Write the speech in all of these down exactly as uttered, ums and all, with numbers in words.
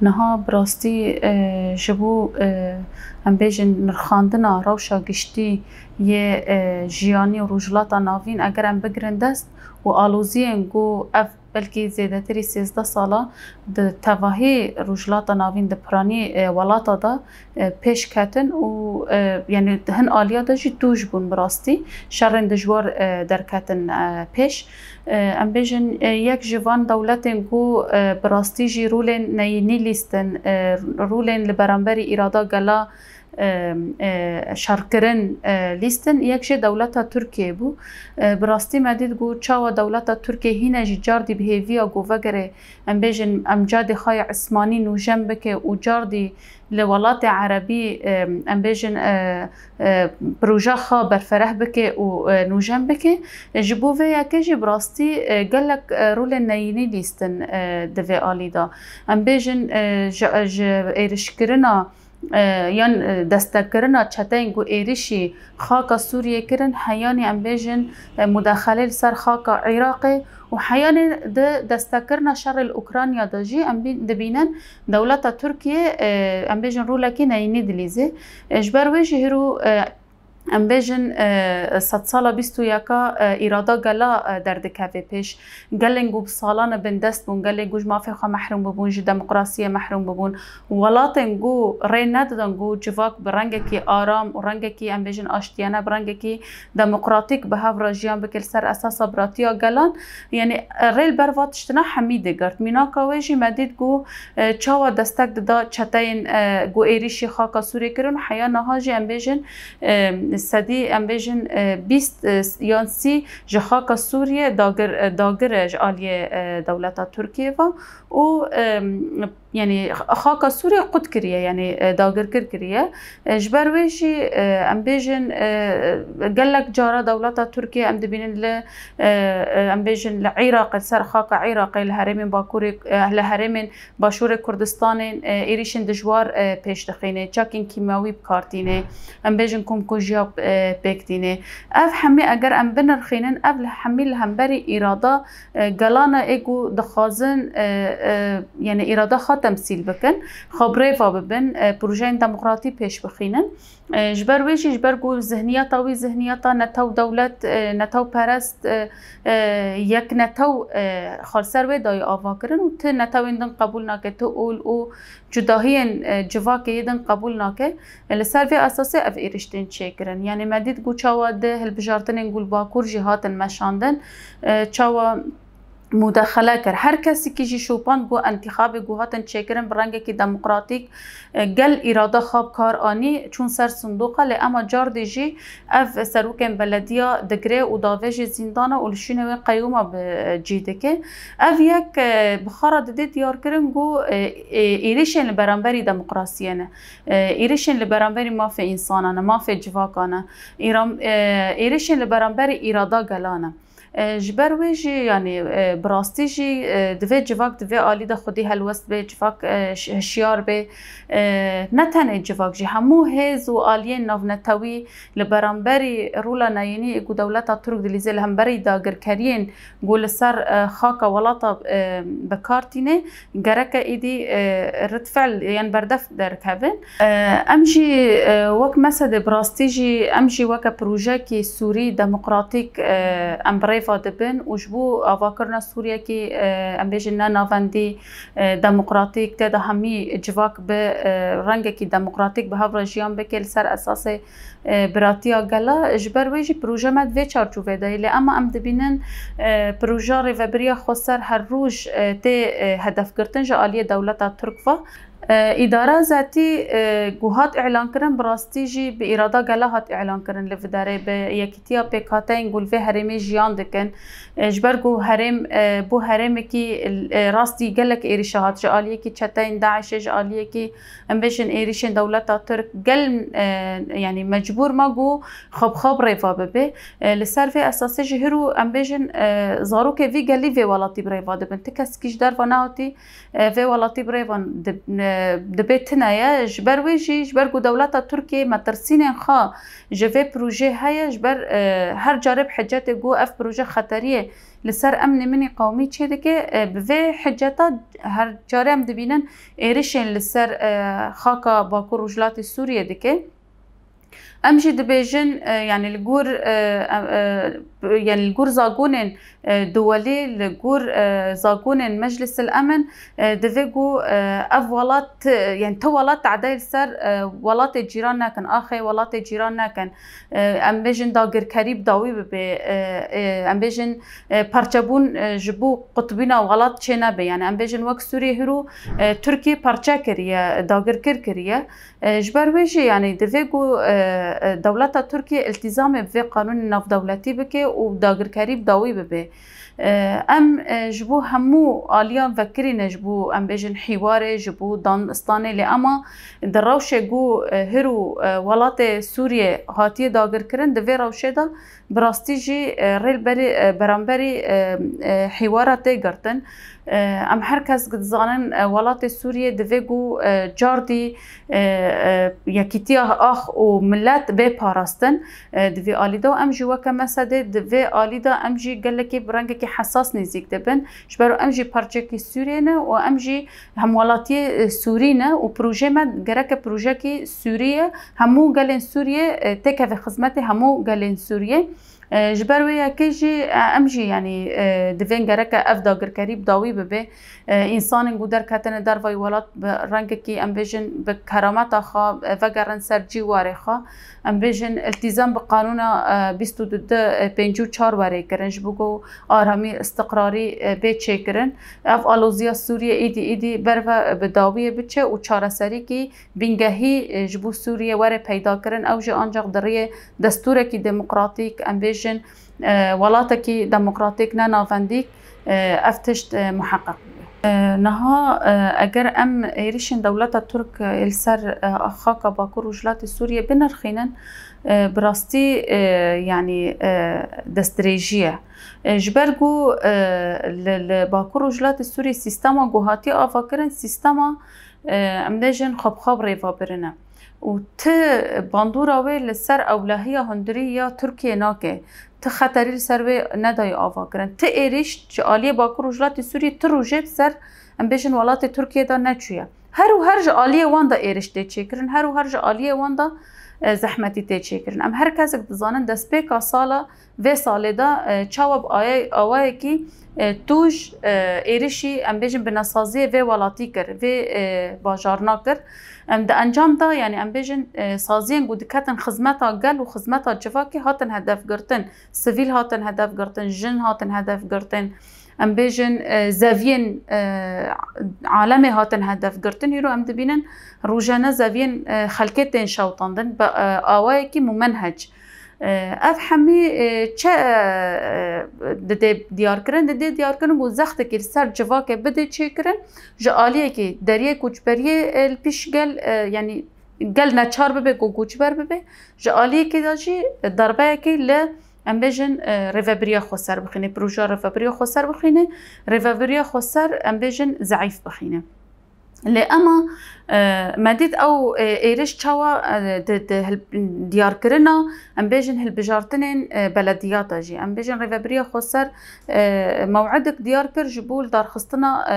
Niha bi rastî, e, ji bo, e, em bêjin nirxandina rewşa giştî yê, e, jiyanî û Rojhilata Navîn eger em bigirin dest û aloziyên ku ev belkî zêdetirî sêzdeh sala di tevahî Rojhilata Navîn di piranî, e, welata de, e, pêş ketin û, e, yanî di hin aliya de jî tûj bûn bi rastî. Şerên dijwar, e, derketin, e, pêş. E, em bêjin, e, yek ji van dewletên ku, e, bi rastî jî rolên neyînî lîstin, e, rolên li beramberî îrada gela, e, e, şerkirin, e, lîstin, yek jê dewleta Tirkiyê bû. E, bi rastî me dît ku çawa dewleta Tirkiyê hîne jî cardî bi hêviya ku vegere, em bêjin, em cadê xwe ya Ismanî nûjen bike û cardî li welatê Erebî, e, em bêjin, e, e, proja xwe berfereh bike û, e, nûjen bike. E, ji bo vê yekê jî bi rastî, e, gelek, e, rolên neyînî lîstin, e, di vê alî de. Em bêjin, e, ji, ji êrişkirina, e, yan, e, destekirina çeteyên ku êrişî xaka Sûriyê kirin, heyanî em bêjin, e, mudexelê li ser xaka Iraqê û heyanî di destekirina şerê li Ukrayna de jî em bî-, dibînin dewleta Tirkiyê, e, em bêjin rolekî neyînî dilîzê. E, ji ber wê jî hîro, e, em bêjin, e, sedsala bîst û yeka, e, îrada gela, e, derdikeve pêş. Gelên ku bi salan e bindest bûn, gelên ku ji mafê xwe mehrûm bibûn, ji demokrasiyê mehrûm bibûn. Welatên ku rê nedidin ku civak bi rengekî aram û rengekî, em bêjin, aştiyane, bi rengekî demokratîk bi hev re jiyan bike li ser esasa biratiya gelan. Yanî, e, rê li ber va tiştina hemî digirt. Mînaka wê jî me dît ku, e, çawa destek dida çeteyên, e, ku êrîşî xaka Sûriyê kirin û heya niha jî em bêjin, e, sedî, em bêjin, e, bîst, e, yan sî ji xaka Sûriyê dagir, e, dagir e ji aliyê, e, dewleta Tirkiyê ve û, e, yanî xaka Sûriyê qut kiriye, yanî, e, dagirkir kiriye. E, ji ber wê jî, e, em bêjin, e, gelek cara dewleta Tirkiyê em dibînin li, e, e, em bêjin li Iraqê, li ser xaka Iraqê, li herêmên Bakurê, e, li herêmên Başûrê Kurdistanê, e, êrîşên dijwar, e, pêş dixîne, çekên kîmyawî bi kar tîne, em bêjin komkujiya, e, pêk tîne. Ev hemî eger em binirxînin, ev li hemî li hemberî îrada, e, gelana ê ku dixwazin, e, e, yanî îrada xwe temsîl bikin, xwe bi rê ve bibin, e, projeyên demokratî pêş bixînin. E, ji ber wê jî, ji ber ku zihniyeta wî zihniyeta netew dewlet, e, netew perest, e, e, yek netew, e, xwe li ser wê dayî ava kirin û ti netewên din qebûl nake, ti ol û cudahiyên, e, civakê yê din qebûl nake. E, li ser vê esasê ev êrîş tên çêkirin. Yanî me dît ku çawa di hilbijartinên ku li Bakur jî hatin meşandin, e, çawa mudexele kir. Her kesekî jî şopand ku entîxabê ku hatin çêkirin bi rengekî demokratîk, e, gel îrada xwe bi kar anî, çûn ser sindoqa, lê ema cardê jî ev serokên belediya digire û davêjê zîndana û li şûnê wê qeyûma bi cî dike. Ev yek, e, bi xwe re didê diyarkirin ku, e, e, êrîşên li beramberî demokrasiyê ne. E, êrîşên li beramberî mafê însanan e, mafê civakan e. Îram-, e, êrîşên li beramberî îrada gelan e. E, ji ber wê jî, yanî, e, bi rastî jî, e, divê civak di vê alî de xwedî helwest bê, civak, e, ş-, hişyar bê. E, ne tenê civak jî, hemû hêz û aliyên navnetewî li beramberî rola neyînî ku dewleta Tirk dilîze li hemberî dagirkeriyên ku li ser, e, xaka welata, e, bi kar tîne, gereke êdî, e, ridfel yan berdef derkevin. E, em jî, e, wek mesedê bi rastî jî, em jî weke projeyekî Sûrî demokratîk, e, em bi rê ve dibin û ji bo avakirina Sûriyekî, e, em bêjin ne navendî, e, demokratîk, tê de hemî civak bi, e, rengekî demokratîk bi hev re jiyan bike li ser esasê, e, biratiya gela. Ji ber wê jî proje me di vê çarçovê de ye. Lê ema em dibînin, e, proja rêvebiriya xweser her roj, e, tê, e, hedefgirtin ji aliyê dewleta Tirk ve. E, îdara zetî, e, ku hat îlankirin bi rastî jî bi îrada gela hat îlankirin li vê derê, bi yekîtiya pêkhateyên ku li vê herêmê jiyan dikin. E, ji ber ku herêm, e, bû herêmekî, e, rastî gelek êrîşa hat ji aliyekî çeteyên DAIŞê, ji aliyekî em bêjin êrîşên dewleta Tirk gel, e, yanî mecbûr ma ku xwe bi xwe bi rê ve bibe. E, li ser vê esasê ji hîro em bêjin, e, zarokê vî gelî vê welatî bi rê ve dibin. Ti kesekî ji derve nehatî, e, vê welatî bi rê ve dib-, Dibe tune ye. Ji ber wê jî, ji ber ku dewleta Tirkiyê metirsînên xwe ji vê projê heye, ji ber, e, her carê bi hicetê ku ev proje xeteriyê li ser emnê min ê qewmî çêdike, e, bi vê hiceta her carê em dibînin êrişên li ser, e, xaka Bakur Rojhilatê Sûriyê dike. Em jî dibêjin, e, yanî li gor, e, e, e, yanî li gor zagonên, e, duwelî, li gor, e, zagonên Meclis el Emin, e, divê ku, e, ev welat, e, yanî tu welat tedayê li ser, e, welatê cîran nekin, axê welatê cîran nekin. E, em bêjin dagirkerî bi dawî bibe, e, e, em bêjin, e, parçebûn, e, ji bo qutbîna welat çê nebe. Yanî em bêjin wek Sûriyê hiro, e, Tirkiyê parçe kiriye, dagirkir kiriye. E, ji ber wê jî, yanî divê ku, e, e, dewleta Tirkiyê îltîzamê bi vê qanûnê navdewletî bike û dagirkerî bi dawî bibe. E, em, e, ji bo hemû aliyan vekirî ne, ji bo, em bêjin, hîwarê, ji bo danistanê, lê ema di rewşê ku, e, hiro, e, welatê Sûriyê hatiye dagirkirin, di vê rewşê de bi rastî jî, e, rê li berî, e, beramberî, e, e, hîwara tê girtin. E, em her kes dizanin, e, welatê Sûriyê divê ku, e, cardî, e, e, yekîtiya ax û milet bê parastin, e, di vê alî de û em jî weke mesedê di vê alî de em jî gelekî bi rengekî hesas nêzîk dibin. Ji ber em jî parçekî Sûriyê ne û em jî hemwelatiyê, e, Sûrî ne û projê me gereke projekî Sûrî ye. Hemû gelên Sûriyê, e, têkeve xizmetê hemû gelên Sûriyê. E, ji ber wê yekê jî, e, em jî, yanî, e, divên gereke ev dagirkerî bi dawî bibe. E, însanên ku derketine dervayî welat bi rengekî, em bêjin, bi kerameta xwe, e, vegerin ser cîwarê xwe. Em bêjin, îltîzam bi qanûna, e, bîst û du, e, pêncî û çar werê kirin, ji bo ku aramî, istiqrarî, e, bê çêkirin. Ev aloziya Sûriyê îdî, îdî berve bi dawiyê biçe û çareserîkî bingehî, e, ji bo Sûriyê were peydakirin, ew jî ancaq di riyê destûrekî demokratîk, em bêjin, e, welatekî demokratîk ne navendîk, e, ev tişt, e, muheqeq bibe. E, niha, e, eger em êrişên dewleta Tirk, e, li ser, e, xaka Bakur Rojhilatê Sûriyê binirxînin, e, bi rastî, e, yanî, e, destdirêjî ye. E, ji ber ku, e, li, li Bakur Rojhilatê Sûriyê sîstema ku hatiye avakirin, sîstema e, em bêjin xwe bi xwe bi rêva birine. Û ti bandora wê li ser ewlehiya hundirî ya Tirkiyê nake. Ti xeterî li ser wê nedayê avakirin. Ti êrîş ji aliyê Bakur Rojhilatê Sûriyê ti rojê bi ser, em bêjin, welatê Tirkiyê de neçûye. Her û her ji aliyê wan de êrîş tê çêkirin, her û her ji aliyê wan de, e, zehmetî tê çêkirin. Em her kesek dizanin destpêka sala vê salê de, e, çawa bi aye-, awayekî, e, tûj, e, êrişî, em bêjin, bi nesaziyê vê welatî kir, vê, e, bajarna kir. Em di encam de, yanî em bêjin, e, saziyên ku diketin xizmeta gel û xizmeta civakê hatin hedef girtin, sivîl hatin hedef girtin, jin hatin hedef girtin. Em bêjin, e, zeviyên, e, alemê hatin hedef girtin. Îro em dibînin rojane zeviyên, e, xelkê tên şewitandin bi, e, awayekî mumenhec. E, ev hemî, e, çi, e, didê diyarkirin? Didê diyarkirin ku zextekî li ser civakê bidê çêkirin, ji aliyekî deriyê koçberiyê, e, li pîş gel, e, yanî gel neçar bibe ku koçber bibe, ji aliyekê de jî darbeyekê li, em bêjin, e, rêvebiriya xweser bixîne, projeya rêvebiriya xweser bixîne, rêvebiriya xweser, em bêjin, zeîf bixîne. Lê ema, e, me dît ew, e, êrîş çawa, e, di, di hil-, diyarkirina, em bêjin, hilbijartinên, e, belediyata jî. Em bêjin rêvebiriya xweser, e, mew'idek diyar kir ji bo lidarxistina, e,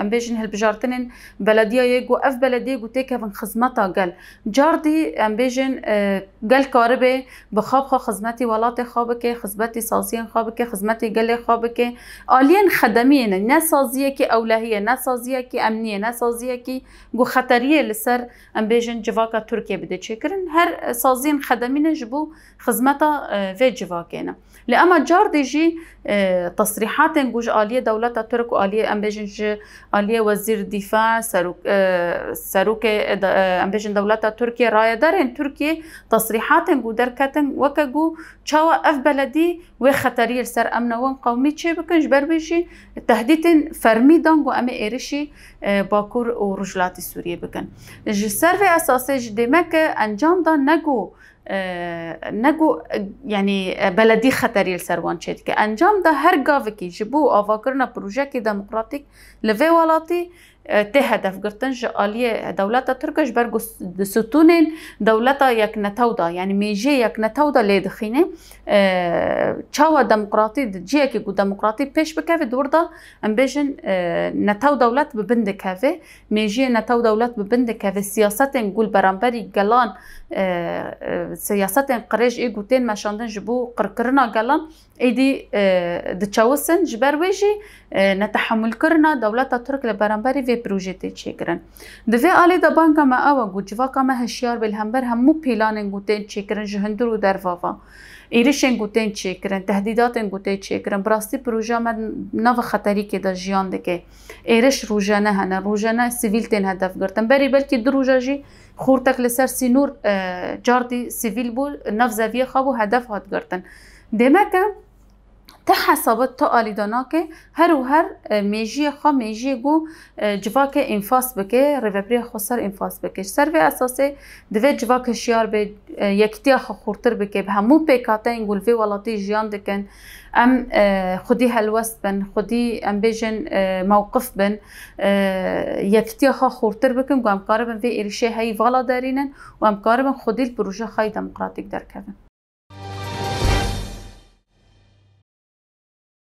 em bêjin, hilbijartinên belediyayê ku ev belediyê ku têkevin xizmeta gel. Cardî em bêjin, e, gel karibe bi xwe bi xwe xizmetî welatê xwe bike, xizmetî saziyên xwe bike, xizmetî gelê xwe bike. Aliyên xedemiyê ne, ne saziyekî ewlehî ye, ne saziyekî emnî ye, ne saziyekî ku xeteriyê li ser, em bêjin, civaka Tirkiyê bide çêkirin. Her saziyên xedemî ne ji bo xizmeta, e, vê civakê ne. Lê ema cardî jî, e, tesrîhatên ku ji aliyê dewleta Tirk û aliyê, em bêjin, ji aliyê wezîr dîfa, serok-, e, serokê, e, de-, e, em bêjin, dewleta Tirkiyê, rayedarên Tirkiyê tesrîhatên ku derketin weke ku çawa ev beledî wê xeteriyê li ser emna wan qewmî çê bikin, ji ber wê jî tehdîtên fermî dan ku em ê êrişî, e, Bakur û Rojhilatê Sûriyê bikin. Ji ser vê esasê jî dê me ke encam da ne ku, e, ne ku, e, yanî, e, beledî xeteriyê li ser wan çê dike. Encam da her gavekî ji bo avakirina projeyekî demokratîk li vê welatî, e, tê hedef girtin ji aliyê dewleta Tirk e, ji ber ku s-, di stûnên dewleta yeknetew de, yanî mêjiyê yeknetew de lê dixîne. E, çawa demokratî, di cihekî ku demokratî pêş bikeve, di wir de em bêjin, e, netew dewlet bi bin dikeve, mêjiyê netew dewlet bi bin dikeve, siyasetên ku li beramberî gelan, e, e, siyasetên qirêj ê ku tên meşandin ji bo qirkirina gelan, êdî, e, diçewisin. Ji ber wê jî, e, netehemûlkirina dewleta Tirk li beramberî vê projê tê çêkirin. Di vê alî de banga me ew e ku civaka me hişyar be li hember hemû pîlanên ku tên çêkirin ji hundir û derva ve. Êrişên ku tên çêkirin, tehdîdatên ku tên çêkirin, bi rastî projeya me nava xeterîkê de jiyan dike. Êriş rojane hene, rojane sivîl tên hedef girtin. Berî belkî du roja jî xortek li ser sînor, e, cardî sivîl bû, nav zeviyê xwe bû, hedef hat girtin. Demek e, ti hesaba ti alî de nake, her û her, e, mêjiyê xwe, mêjiyê ku, e, civakê înfas bike, rêvebirê xwe ser înfas bike. Ji ser vê esasê divê civak hişyar be, e, yekîtiya xwe xurtir bike, bi hemû pêkhateyên ku li vê welatî jiyan dikin. Em, e, xwedî helwest bin, xwedî em bêjin, e, mewqif bin, e, yekîtiya xwe xurtir bikin, ku em karibin vê êrişê heyî vala derînin û em karibin xwedî li proje xwe yê demokratîk derkevin.